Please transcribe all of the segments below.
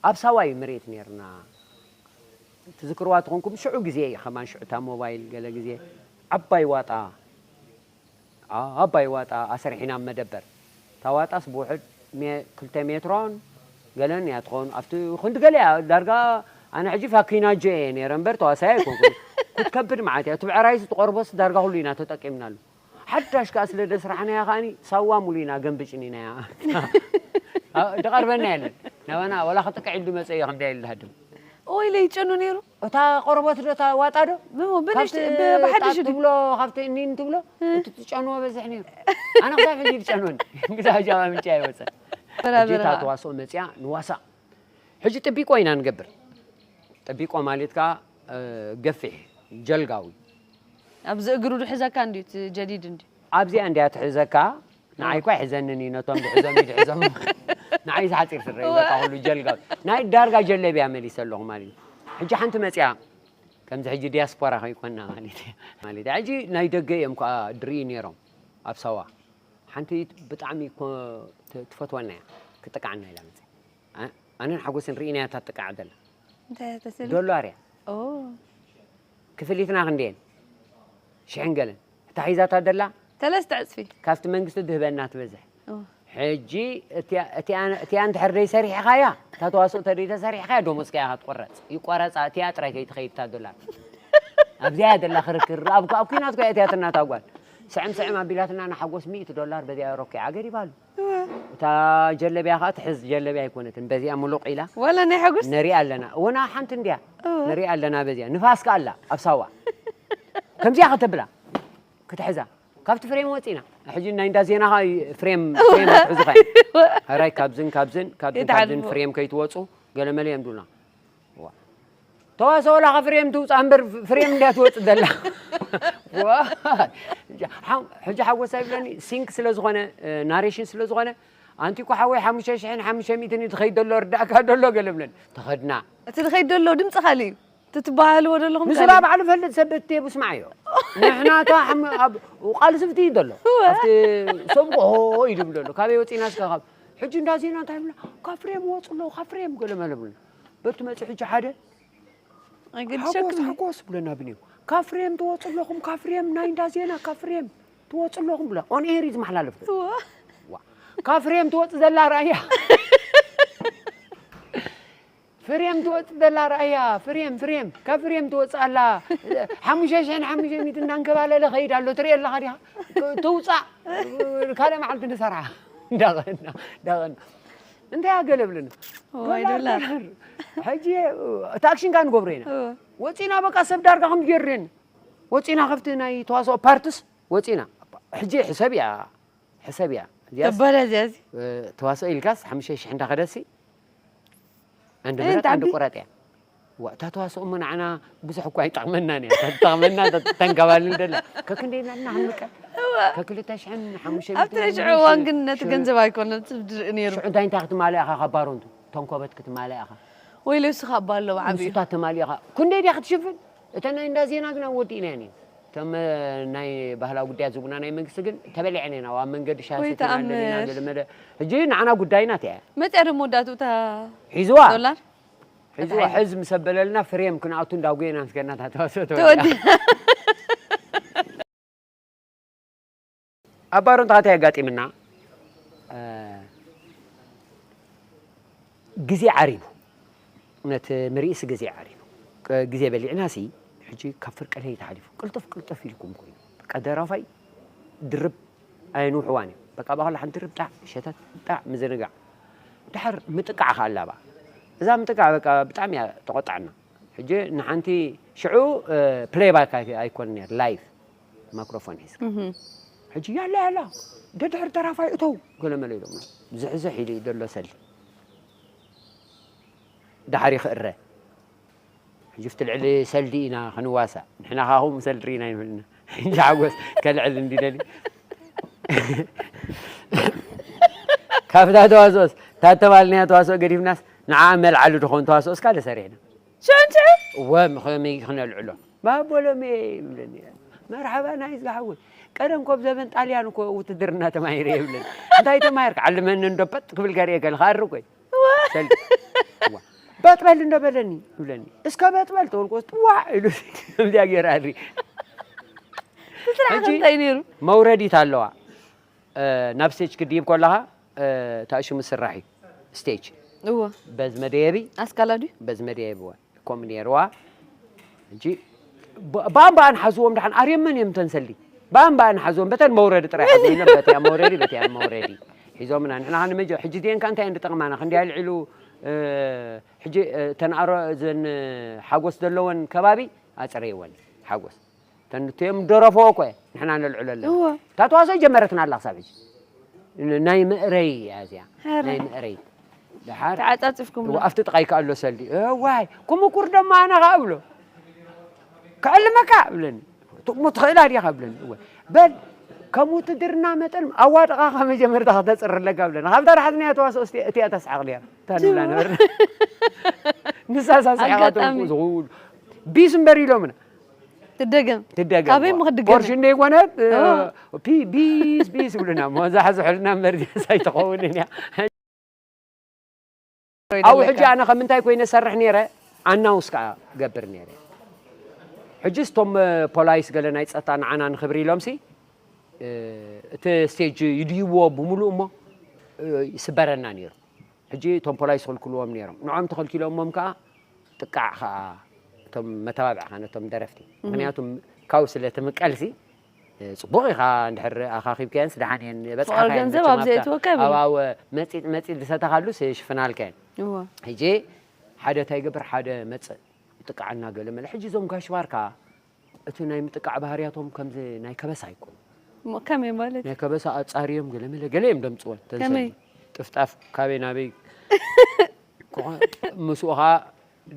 ኣብ ሳዋ እዩ ምርኢት ነይርና። ትዝክርዋ ተኾንኩም ሽዑ ግዜ እዩ ከማን ሽዑ እታ ሞባይል ገለ ግዜ ዓባይ ዋጣ ዓባይ ዋጣ ኣሰሪሒና ኣብ መደበር። እታ ዋጣስ ብውሕድ ሜ- ክልተ ሜትሮን ገለን እያ ትኸውን። ኣብቲ ክንዲ ገለ እያ ዳርጋ ኣነ ሕጂ ፋኪናጆ እየ ነይረ እምበር ተዋሳይ ኣይኮንኩን። ክትከብድ መዓት እያ። እቲ ብዕራይስ እቲ ቆርቦስ ዳርጋ ኩሉ ኢና ተጠቂምናሉ። ሓዳሽ ከኣ ስለ ደስራሕናያ ከኣኒ ሳዋ ሙሉ ኢና ገንብጭኒናያ። ድቐርበና የለን ናባና ወላ ክጥቅዕ ኢሉ መፀ እዮ ከምዳ ኢሉ ሃድም። ወይለ ይጨኑ ነይሩ። እታ ቆርቦት ዶ እታ ዋጣ ዶ ምሞ ብንሽ ብሓድሽ ድዩ? ትብሎ ካብቲ እኒን ትብሎ እቲ ትጨንዎ በዝሕ ነይሩ። ኣነ ክሳብ ሕጂ ይጨንወኒ። ክሳብ ሕጂ ኣብ ኣፍንጫ ይወፀ። ሕጂ እታ ተዋስኦ መፅያ ንዋሳ። ሕጂ ጥቢቆ ኢና ንገብር። ጥቢቆ ማለት ከዓ ገፊሕ ጀልጋዊ። ኣብዚ እግሩ ድሕዘካ እንድዩ እቲ ጀዲድ እንድዩ። ኣብዚኣ እንድያ ትሕዘካ። ንዓይ እኳ ኣይሕዘንን እዩ፣ ነቶም ዝሕዞም እዩ ዝሕዞም። ንዓይ ዝሓፂር ስረ እዩ፣ በቃ ኩሉ ጀልጋዊ። ናይ ዳርጋ ጀለብያ መሊሰ ኣለኹ ማለት እዩ። ሕጂ ሓንቲ መፅያ፣ ከምዚ ሕጂ ዲያስፖራ ከይኮና ማለት እዩ። ማለት እዩ። ሕጂ ናይ ደገ እዮም ከኣ ድርኢ ነይሮም ኣብ ሳዋ። ሓንቲ ብጣዕሚ እኮ ት- ትፈትወና እያ፣ ክጥቃዓና ኢላ መፅያ። ኣ- ኣነን ሓጎስን ርኢናያ እታ ትጥቃዕ ዘላ። እንታይ እያ ተስእሊ? ዶላር እያ። ኦ። ክፍሊትና ክንደየን ሽሕን ገለን እታ ሒዛታ ደላ ሰለስተ ዕፅፊ ካብቲ መንግስቲ ድህበና ትበዝሕ። ሕጂ እቲኣ እንድሕር ደይ ሰሪሕኻያ እታ ተዋስኦ ተደይ ተሰሪሕኻያ ደሞዝካ ኢኻ ትቆረፅ ይቆረፃ እቲኣ ጥራይ ከይትኸይድ እታ ዶላር ኣብዚኣ እያ ደላ ክርክር ኣብ ኩናት ኮያ እቲኣትና እታ ጓል ስዕም ስዕም ኣቢላትና ንሓጎስ ሚእቲ ዶላር በዚኣ ሮኪዓ ገሪባሉ እታ ጀለቢያ ከዓ ትሕዝ ጀለቢያ ኣይኮነትን በዚኣ ሙሉቕ ኢላ ዋላ ናይ ሓጎስ ንሪኣ ኣለና እወና ሓንቲ እንድያ ንሪኣ ኣለና በዚኣ ንፋስ ከዓ ኣላ ኣብ ሳዋ ከምዚኣ ከተብላ ክትሕዛ ካብቲ ፍሬም ወፂና ሕጂ ናይ እንዳ ዜና ከዓ ፍሬም ፍሬም ክትሕዙ ከዓ ሕራይ ካብዝን ካብዝን ካብዝን ካብዝን ፍሬም ከይትወፁ ገለመለ እዮም ዱና ተዋሰኦ ላኻ ፍሬም ትውፃእ እምበር ፍሬም እንድያ ትወፅእ ዘላ ሕጂ ሓጎስ ኣይብለኒ ሲንክ ስለ ዝኾነ ናሬሽን ስለ ዝኾነ ኣንቲ እኮ ሓወይ ሓሙሽተ ሽሕን ሓሙሽተ ሚእትን እዩ ትኸይድ ዘሎ ርዳእካ ደሎ ገለ ብለን ተኸድና እቲ ትኸይድ ደሎ ድምፂ ካልእ እዩ እቲ ትበሃልዎ ደለኹም ንስላ ባዕሉ ፈልጥ ሰብ እትየቡ ስማዓዮ ንሕናታ ቃልስፍቲ እዩ ዘሎ ኣብቲ ሰብ ሆ ኢሉ ብሎ ኣሎ ካበይ ወፂና እስካ ካብ ሕጂ እንዳ ዜና እንታይ ብላ ካብ ፍሬም ወፁ ኣለዉ ካብ ፍሬም ገለ መለ ብሎ በቲ መፂ ሕጂ ሓደ ሓጎስ ሓጎስ ብለና ብንዮም ካብ ፍሬም ትወፁ ኣለኹም ካብ ፍሬም ናይ እንዳ ዜና ካብ ፍሬም ትወፁ ኣለኹም ብሎ ኦን ኤር እዩ ዝመሓላለፍ ካብ ፍሬም ትወፅ ዘላ ራእያ ፍሬም ትወፅ ዘላ ራእያ ፍሬም ፍሬም ካብ ፍሬም ትወፅ ኣላ ሓሙሽተ ሽሕን ሓሙሽተ ሚእትን እናንከባለለ ከይድ ኣሎ ትርኢ ኣለኻ ዲኻ ትውፃእ ካልእ መዓልቲ ንሰርሓ እንዳቐና እንዳቐና እንታይ ኣገለብልና ሕጂ እቲ ኣክሽን ካ ንገብሮ ኢና ወፂና በቃ ሰብ ዳርጋ ከም ገርሬን ወፂና ከብቲ ናይ ተዋስኦ ፓርትስ ወፂና ሕጂ ሕሰብ እያ ሕሰብ እያ እዚኣስ ተበለ እዚኣ እዚ ተዋስኦ ኢልካስ ሓሙሽተ ሽሕ እንዳኸደሲ ዓንዲ ምረጥ ዓንዲ ቁረጥ እያ እታ ተዋስኦ እሞ ንዓና ብዙሕ እኳ ኣይጠቕመናን እያ ትጠቕመና ተንከባልን ደላ ከክንደይና እና ክንምቀ ከክልተ ሽሕን ሓሙሽተ ኣብቲ ናይ ሽዑ እዋን ግን ነቲ ገንዘብ ኣይኮነን ዝርኢ ነይሩ ሽዑ እንታይ እንታይ ክትማልእ ኢኻ ካብ ባሮንቱ ተንኮበት ክትማልእ ኢኻ ወይለ ንስኻ እባ ኣሎ ብዓብዩ ንሱታት ተማሊእኻ ክንደይ ድያ ክትሽፍን እተን ናይ እንዳ ዜና ግን ኣብ ወዲእናየን እየን እቶም ናይ ባህላዊ ጉዳያት ዝብና ናይ መንግስቲ ግን ተበሊዐን እየን ኣብ መንገዲ ሻሂ ወይታ ኣምር። ገለመለ ሕጂ ንዓና ጉዳይና እቲያ እያ መፅያ ደሞ ወዳእቱ እታ ሒዝዋ ዶላር ሒዝዋ ሕዝ ምስ ኣበለልና ፍሬም ክንኣቱ እንዳጉየና ምስገና ታተዋሰ ተወዲ ተወዲ ኣብ ባሮ እንታይ ኣጋጢምና ግዜ ዓሪቡ ነቲ ምርኢስ ግዜ ዓሪቡ ግዜ በሊዕና ሲ ሕጂ ካብ ፍርቂ ለይቲ ሓሊፉ ቅልጥፍ ቅልጥፍ ኢልኩም ኮይኑ በቃ ደራፋይ ድርብ ኣየንውሕዋን እዩ በቃ ባኸላ ሓንቲ ርብጣዕ ሸተት ጣዕ ምዝንጋዕ ድሓር ምጥቃዕ ከኣላባ እዛ ምጥቃዕ በቃ ብጣዕሚ እያ ተቆጣዕና ሕጂ ንሓንቲ ሽዑ ፕሌይባክ ኣይኮን ነር ላይቭ ማክሮፎን ሒዝካ ሕጂ ያላ ያላ ደድሕር ተራፋይ እተው ገለመለ ኢሎም ዝሕዝሕ ኢሉ እዩ ዘሎ ሰልዲ ዳሕሪ ክእረ ሕጂ ፍቲ ልዕሊ ሰልዲ ኢና ክንዋሳእ ንሕና ካኹም ሰልዲ ርኢና ይብልና ሕጂ ሓጎስ ከልዕል እንዲደሊ ካብታ ተዋስኦስ ታተባልናያ ተዋስኦ ገዲፍናስ ንዓ መልዓሉ ድኾን ተዋስኦስ ካልእ ሰሪሕና ሽዑ ሽዑ እወ ከመይ ክነልዕሎ ባቦሎሜ ይብለኒ መርሓባ ናይ ዝሓወይ ቀደም ኮብ ዘበን ጣልያን እኮ ውትድርና ተማሂረ ይብለኒ እንታይ ተማሂርካ ዓልመኒ እንዶ በጥ ክብል ገርየ ከለ ክኣሪ ኮይ ሰልዲ እዋ በጥበል እንዶ በለኒ ይብለኒ። እስከ በጥበል ተበልኩ፣ ጥዋዕ ኢሉ ከምዚኣ ገይራ እሪ። እቲ ስራሕ ከ እንታይ ነይሩ? መውረዲት ኣለዋ። ናብ ስቴጅ ክድይብ ከለኻ እታ ሽሙ ስራሕ እዩ። ስቴጅ እዎ በዚ መደየቢ ኣስካላ ድዩ? በዚ መደየቢ እዋ ከምኡ ነይርዋ። ሕጂ ብኣምባኣን ሓዝዎም ደሓን ኣርዮም መን እዮም ተንሰሊ ብኣምባኣን ሓዝዎም በተን መውረዲ ጥራይ ሓዝዎም ኢሎም በቲያ መውረዲ በቲያ መውረዲ ሒዞምና ንሕና ንመጀ ሕጂ ዜን ከ እንታይ እንድጠቕማና ክንዲ ኣልዒሉ ሕጂ ተናኣሮ ዘን ሓጎስ ዘለወን ከባቢ ኣፅረይወን ሓጎስ ተንትዮም ደረፎ እኮ ንሕና ነልዕለለን እታ ተዋሶ ጀመረትና ኣላ ክሳብ ሕጂ ናይ ምእረይ እያ እዚኣ ናይ ምእረይ ድሓር ተዓጻጽፍኩም ኣብቲ ጥቓይ ከኣሎ ሰልዲ እዋይ ክምኩር ደማ ኣነ ኸኣ እብሎ ክዕልመካ እብለኒ ትቕሙ ትኽእላ ዲኻ እብለኒ እወ በል ከም ውትድርና መጠን ኣዋድቓኻ መጀመርታ ከተፅርለካ እብለኒ ካብታ ዳሓዝናያ ተዋስኦ እቲኣ ተስሓቕ ድያ እታ ንብላ ነበርና ንሳ ሳስሓቓቶም ዝኽውሉ ቢስ እምበር ኢሎምና ትደገም ትደገም ካበይ ምኽድገም ፖርሽን ደይኮነት ፒ ቢስ ቢስ ይብሉና እሞ ዛሕዝሑልና እምበር ዲያስ ኣይትኸውንን እያ ኣብኡ ሕጂ ኣነ ከም እንታይ ኮይነ ሰርሕ ነይረ ኣናውንስ ከዓ ገብር ነይረ ሕጂ ስቶም ፖላይስ ገለ ናይ ፀጥታ ንዓና ንክብሪ ኢሎም ሲ እቲ ስቴጅ ይድይብዎ ብምሉእ እሞ ይስበረና ነይሩ ሕጂ እቶም ፖላይስ ክልክልዎም ነይሮም ንዖም ተኸልኪሎሞም ከዓ ጥቃዕ ከዓ እቶም መተባብዕኻ ነቶም ደረፍቲ ምክንያቱ ካብኡ ስለ ትምቀልሲ ፅቡቕ ኢኻ እንድሕር ኣኻኺብካየንስ ደሓን እየን በፅሓ ገንዘብ ኣብ ዘእትወካ ይብሉ ኣባወ መፂጥ መፂጥ ዝሰተኻሉስ ሽፍናልካየን እወ ሕጂ ሓደ እንታይ ይገብር ሓደ መፅእ ይጥቃዓና ገለ መለ ሕጂ እዞም ጋሽ ባርካ እቲ ናይ ምጥቃዕ ባህርያቶም ከምዚ ናይ ከበሳ ኣይኮኑ ከመይ ማለት ናይ ከበሳ ኣፃርዮም ገለ መለ ገለ እዮም ደምፅወን ከመይ ጥፍጣፍ ካበይ ናበይ ምስኡ ከዓ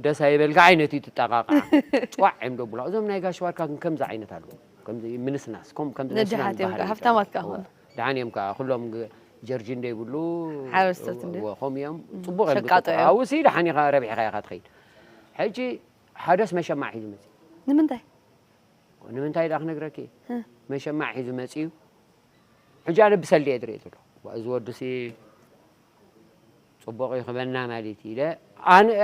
ደስ ኣይበልካ ዓይነት እዩ ትጠቃቃ ፅዋዕ እዮም ደብሎ እዞም ናይ ጋሽ ባርካ ግን ከምዚ ዓይነት ኣለዉ ከምዚ ምንስናስ ከም ከምዚ ነድሓት እዮም ሃፍታማት ከዓ ኾኑ ደሓን እዮም ከዓ ኩሎም ጀርጂ እንደይብሉ ሓረስቶት እንደ ከምኡ እዮም ፅቡቅ እዮም ሸቃጦ እዮም። ኣብኡ ሲ ደሓን ኢኻ ረቢሕካ ኢኻ ትኸይድ ሕጂ ሓደስ መሸማዕ ሒዙ መፅእ ንምንታይ ንምንታይ ዳ ክነግረኪ መሸማዕ ሒዙ መፅኡ ሕጂ ኣነ ብሰልዲ እየ ዝርኢ ዘሎ እዚ ወዲ ሲ ፅቡቕ ይኽበና ማለት ኢለ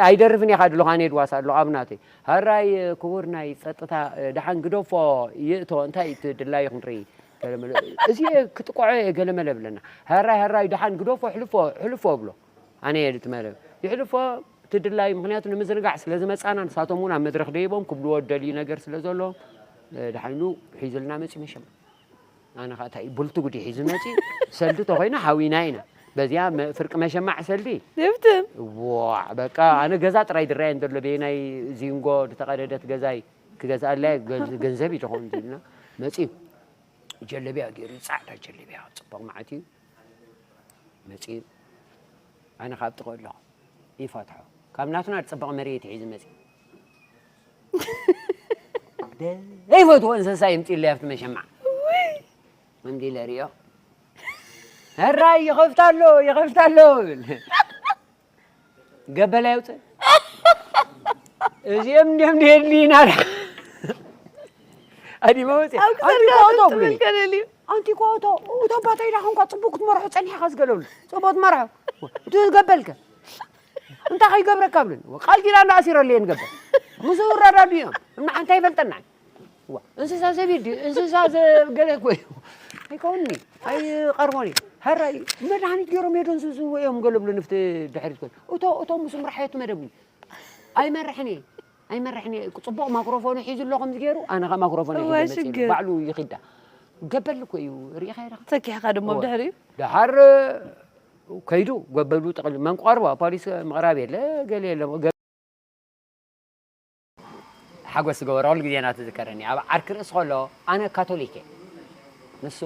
ኣይደርፍን ኢኻ ድለኹ ኣነ ድዋስ ኣለኹ ኣብ ናተይ ሃራይ ክቡር ናይ ፀጥታ ደሓን ግደፎ ይእቶ እንታይ እቲ ድላዩ ክንርኢ እዚ ክጥቆዖ እየ ገለመለ ብለና ሃራይ ሃራይ ደሓን ግደፎ ሕልፎ ሕልፎ ብሎ ኣነ እየ እቲ መረብ ይሕልፎ እቲ ድላዩ ምክንያቱ ንምዝንጋዕ ስለ ዝመፃና ንሳቶም እውን ኣብ መድረክ ደይቦም ክብልዎ ደልዩ ነገር ስለ ዘለዎም ደሓን ኢሉ ሒዙልና መፂ መሸም ኣነ ከዓ እንታይ ብልቱ ጉዲ ሒዙ መፂ ሰልዲ ተኮይና ሓዊና ኢና በዚኣ ፍርቂ መሸማዕ ሰልዲ ንብትም ዋ በቃ ኣነ ገዛ ጥራይ ዝረኣየን ዘሎ በየናይ ዚንጎ ዝተቀደደት ገዛይ ክገዝኣለያ ገንዘብ ይተኾን ኢልና መፂ ጀለቢያ ገይሩ ፃዕዳ ጀለቢያ ፅቡቅ ማዓት እዩ መፂ ኣነ ካብ ጥቆ ኣለኹ ይፈትሖ ካብ ናትና ዝፅበቕ መሬት ሒዙ መፂ ዘይፈትዎ እንስሳ ይምፅእ ኢለ ኣብቲ መሸማዕ እንዲ ኢለ ሪኦ ሕራይ ይኸፍት ኣሎ ይኸፍት ኣሎ ይብል ገበላ የውፅእ እዚኦም እንዲኦም ድየድልዩና ኣዲማ ወፅእ ኣንቲ ኮቶ ብሉኒ ኣንቲ ኮቶ እቶም ባታ ኢላ ኮንኳ ፅቡቅ ክትመርሖ ፀኒሕካ ዝገለብሉ ፅቡቅ ትመርሖ ትገበልከ እንታይ ከይገብረካ ብሉኒ ቃል ኪዳን ኣሲረሉ እየ ንገበር ምስ ረዳዱ እዮም እና ሓንቲ ኣይፈልጠና እንስሳ ዘቤት ድዩ እንስሳ ገለ እኮ እዩ ኣይከውንኒ ኣይቀርቦን እዩ ሕራይ መድሃኒት ገይሮም የደንዝዝዎ እዮም ገለብሉ ንፍቲ ድሕሪት ኮ እቶ እቶም ምስ ምርሓየቱ መደብኒ ኣይመርሕን እየ ኣይመርሕን እየ ፅቡቅ ማክሮፎኑ ሒዙ ኣሎ ከምዚ ገይሩ ኣነ ከ ማክሮፎን ሒዘ መፅእ ባዕሉ ይኺዳ ገበል እኮ እዩ ርኢኻ ኢኻ ሰኪሕካ ድማ ብድሕሪኡ ድሓር ከይዱ ገበሉ ጠቕሊ መን ቆርባ ፖሊስ ምቕራብ የለ ገለ የለ ሓጎስ ዝገበረ ኩሉ ግዜ ናትዝከረኒ ኣብ ዓርኪ ርእሲ ከሎ ኣነ ካቶሊክ እየ ንሱ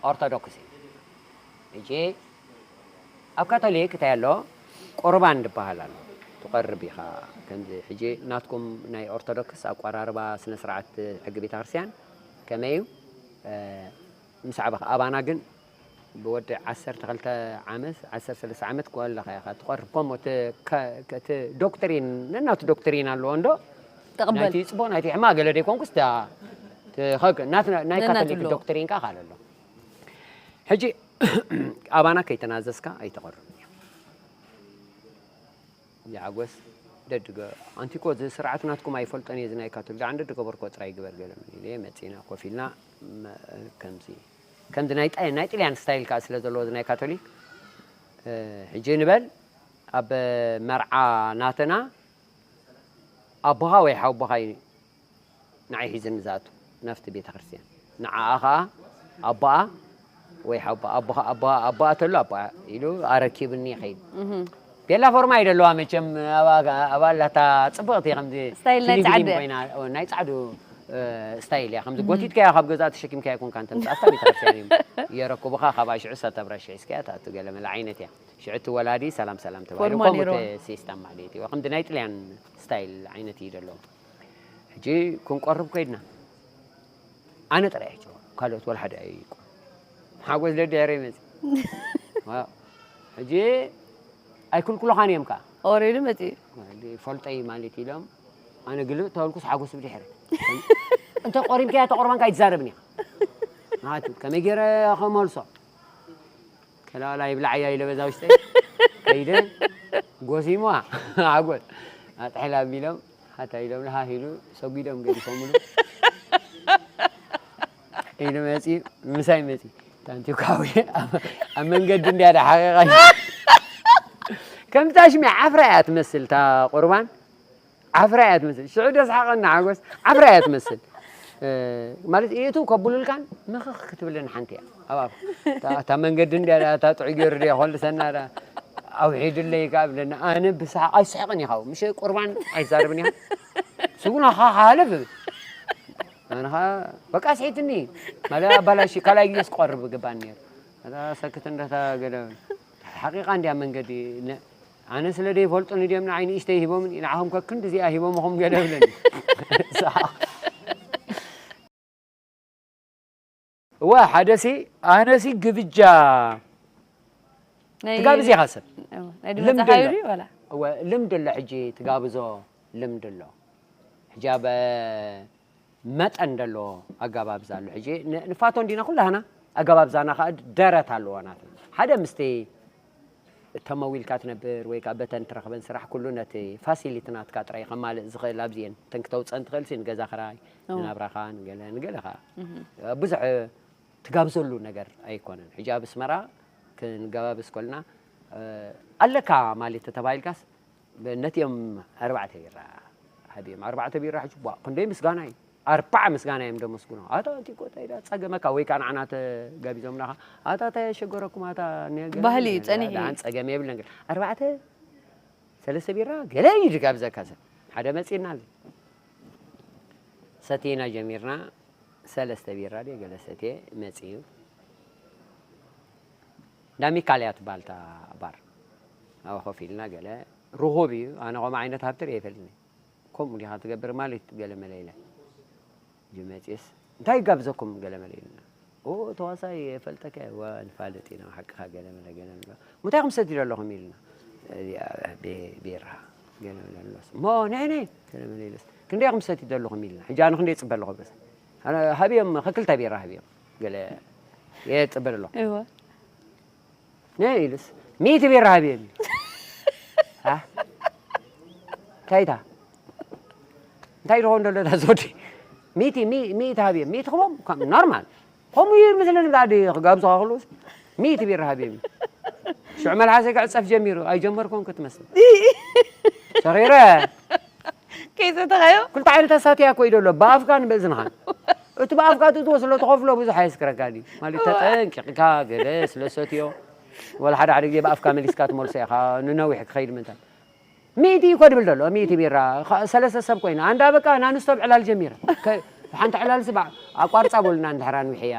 ኦርቶዶክስ እዩ ሕጂ ኣብ ካቶሊክ እንታይ ኣሎ ቁርባን ዝበሃል ኣሎ ትቐርብ ኢኻ ከምዚ ሕጂ ናትኩም ናይ ኦርቶዶክስ ኣቋራርባ ስነ ስርዓት ሕጊ ቤተ ክርስቲያን ከመይ እዩ ምስ ዓበኻ ኣባና ግን ብወዲ ዓሰርተ ክልተ ዓመት ዓሰርተ ሰለስተ ዓመት ክወለኻ ኢኻ ትቐርብ ከምኡ እቲ ዶክትሪን ነናቱ ዶክትሪን ኣለዎ እንዶ ናይቲ ፅቡቕ ናይቲ ሕማ ገለ ደይኮንኩስ ናይ ካቶሊክ ዶክትሪን ከዓ ካልእ ኣሎ ሕጂ ኣባና ከይተናዘዝካ ኣይተቐርብ እያ እዛ ሓጎስ ደድገ ኣንቲ እኮ እዚ ስርዓት ናትኩም ኣይፈልጦን እየ፣ እዚ ናይ ካቶሊክ ደኣ እንደ ድገበርኮ ጥራይ ግበር ገለ ምን ኢለ መጺና ኮፍ ኢልና። መ- ከምዚ ከምዚ ናይ ጣ- ናይ ጥልያን ስታይል ከኣ ስለ ዘለዎ እዚ ናይ ካቶሊክ። እ፣ ሕጂ ንበል ኣብ መርዓ ናተና ኣቦኻ ወይ ሓውቦኻ እዩ ንዓይ ሒዝኒ ዝኣቱ ናብቲ ቤተ ክርስቲያን። ንዓኣ ኸኣ ኣቦኣ ወይ ሓቦ ኣቦኻ ኣቦ ኣቦኣ ተሎ ኣቦኣ ኢሉ ኣረኪብኒ ይኸይድ። ቤላ ፎርማ ይደለዋ መቸም ኣባላታ ጽብቕቲ ከምዚ ስታይል ናይ ፊሊም ፊሊም ጻዕዱ። ኮይና፣ ኦ፣ ናይ ጻዕዱ እ፣ ስታይል እያ። ከምዚ ጎቲትካያ ካብ ገዛ ተሸኪምካያ ይኮንካ እንተ ምጻእካ ቤተክርስትያን እዮም የረክቡኻ። ካብ ኣሽዑ ሳተብራ ሽዒ እስኪያ ትኣቱ ገለ መለ ዓይነት እያ። ሽዑ እቲ ወላዲ ሰላም ሰላም ተባሂሉ ፎርማ ከምኡ ነይርዎ። እቲ ሲስተም ማለት እዩ። ከምዚ ናይ ጥልያን ስታይል ዓይነት እዩ ደለዎ። ሕጂ ክንቆርብ ኮይድና ኣነ ጥራይ ሕጂ ካልኦት ወላ ሓደ ኣይቁ ሓጎስ ደድሕረ ይመጽእ። ዋው። ሕጂ ኣይክልኩልኻን እዮም ከኣ። ወሪዱ መጺኡ። ይፈልጦ እዩ ማለት ኢሎም ኣነ ግልብጥ ተበልኩስ ሓጎስ ብድሕረ። እንተ ቆሪብካያ ተቆርባንካ ኣይትዛረብን ኢኻ። ናቱ ከመይ ገይረ ከመልሶ? ከላላ ይብላዓያ ኢለ በዛ ውሽጠይ ከይደ ጎሲምዋ ሓጎስ ኣጥሕላ ኣቢሎም ሓታ ኢሎም ሃህ ኢሉ ሰጒዶም ገዲፎምሉ። ኢሉ መጺኡ ምሳይ መጺኡ ታንቲው ካውየ ኣብ መንገዲ እንድያ ዳ ሓቂቓ ከምታ ሽሚ ዓፍራ እያ ትመስል እታ ቁርባን ዓፍራ እያ ትመስል። ሽዑ ደስሓቐና ሓጎስ ዓፍራ እያ ትመስል። እ፣ ማለት እቱ ከብሉልካን ምኽኽ ክትብልን ሓንቲ እያ ኣብ ኣፍ እታ እታ መንገዲ እንድያ እታ ጥዑይ ገይሩ ድያ ኮልሰና ዳ ኣውሒዱለይ ከኣ ብለና ኣነ ብስሓቕ ኣይስሕቕን ኢኻ ምሽ ቁርባን ኣይዛርብን ኢኻ ስጉና ኻ ሓልፍ ኣነ ኸኣ በቃ ስሒትኒ ማለት ኣባላሽ ካልኣይ ግዜስ ክቐርብ ግባን ነይሩ። እታ ሰክት እንደታ ገለ ሓቂቓ እንድያ መንገዲ ነ- ኣነ ስለ ደይፈልጡኒ ድዮም ንዓይ ንእሽተይ ሂቦምኒ ንዓኹም ከ ክንዲ እዚኣ ሂቦምኹም ገለ ብለኒ። እወ ሓደሲ ኣነሲ ግብጃ ናይ ትጋብዝ ኢኻ ሰብ ናይ ድመ ልምድ ፀሓዩ ኣሎ። ድዩ ዋላ እወ ልምድ ኣሎ ሕጂ ትጋብዞ ልምድ ኣሎ። ሕጂ ኣብ መጠን ደሎ ኣገባብዛ ኣሎ። ሕጂ ን- ንፋቶ እንዲና ኩላህና ኣገባብዛና ከዓ ደረት ኣለዎ ናትና ሓደ ምስቲ ተመዊልካ ትነብር ወይ ከዓ በተን ትረኽበን ስራሕ ኩሉ ነቲ ፋሲሊቲ ናትካ ጥራይ ከማልእ ዝኽእል ኣብዚኤን ተን ክተውፀን ትኽእል ሲ ንገዛ ክራይ ንናብራኻ ንገለ ንገለ ከዓ ብዙሕ ትጋብዘሉ ነገር ኣይኮነን። ሕጂ ኣብ ኣስመራ ክንገባብስ ኮልና ኣለካ ማለት ተተባሂልካስ ነቲኦም ኣርባዕተ ቢራ ሃብዮም ኣርባዕተ ቢራ ሕጂ ቧ ክንደይ ምስጋና እዩ። ኣርባዓ ምስጋና እዮም ደመስግኖ ኣታ ኣንቲ ኮታ ኢዳ ጸገመካ ወይ ከዓ ንዓና ተጋቢዞምናኻ ኣታ እንታይ የሸገረኩም ኣታ ባህሊ እዩ ጸኒሑ። ደሓን ጸገም የብለን ግን ኣርባዕተ ሰለስተ ቢራ ገለ እዩ ድጋብዘካ ሰብ ሓደ መጺእና ኣሎ ሰቲና ጀሚርና ሰለስተ ቢራ ድየ ገለ ሰትየ መጺኡ እንዳ ሚካል እያ ትበሃል እታ ባር ኣብኣ ኮፍ ኢልና ገለ ርኹብ እዩ ኣነ ከምኡ ዓይነት ሃብቲ ርእየ ኣይፈልጥን እየ ከምኡ ዲኻ ትገብር ማለት ገለ መለ ኢለ ጅመፅስ እንታይ ይጋብዘኩም ገለ መለ ኢልና ኦ ተዋሳይ የፈልጠካ እየ ዋ ንፋለጥ ኢና ሓቅኻ ገለ መለ ገለ ንብሎ ምንታይ ኢኹም ሰትዩ ዘለኹም ኢልና እዚኣ ቤ- ቤራ ገለ መለ ንብሎስ እሞ ናይ ናይ ገለ መለ ኢለስ ክንደይ ኢኹም ሰትዩ ዘለኹም ኢልና ሕጂ ኣነ ክንደይ ይፅበ ኣለኹ በስ ኣነ ሃብዮም ክልተ ቤራ ሃብዮም ገለ የፅበ ኣለኹ እወ ነ ኢሉስ ሚእቲ ቢራ ሃብየኒ እንታይ ኢታ እንታይ ዝኾን ደሎ እታ ዞዲ ሚእቲ ሚእቲ ሃብየ ሚእቲ ክቦም ኖርማል ከምኡ እዩ ምስለኒ ብዓዲ ክጋብዝኻ ክልኡስ ሚእቲ ቢራ ሃብየኒ ሽዑ መልሓሰይ ክዕፀፍ ጀሚሩ ኣይጀመርኩን ክትመስል ሰኺረ ከይሰተኻዮ ክልተ ዓይነት ኣሳትያ እኮ እዩ ደሎ ብኣፍካ ንበእዝንኻን እቲ ብኣፍካ ትእትዎ ስለ ትኸፍሎ ብዙሕ ኣየስክረካን እዩ ማለት ተጠንቂቕካ ገለ ስለ ሰትዮ ወላ ሓደ ሓደ ግዜ ብኣፍካ መሊስካ ትመልሶ ኢኻ ንነዊሕ ክኸይድ ምንታን ሚእቲ እኮ ድብል ደሎ ሚእቲ ቢራ ሰለስተ ሰብ ኮይና ኣንዳ በቃ ናንስቶብ ዕላል ጀሚራ ሓንቲ ዕላል ስባ ኣቋርፃ በሉና እንድሕራ ንውሕያ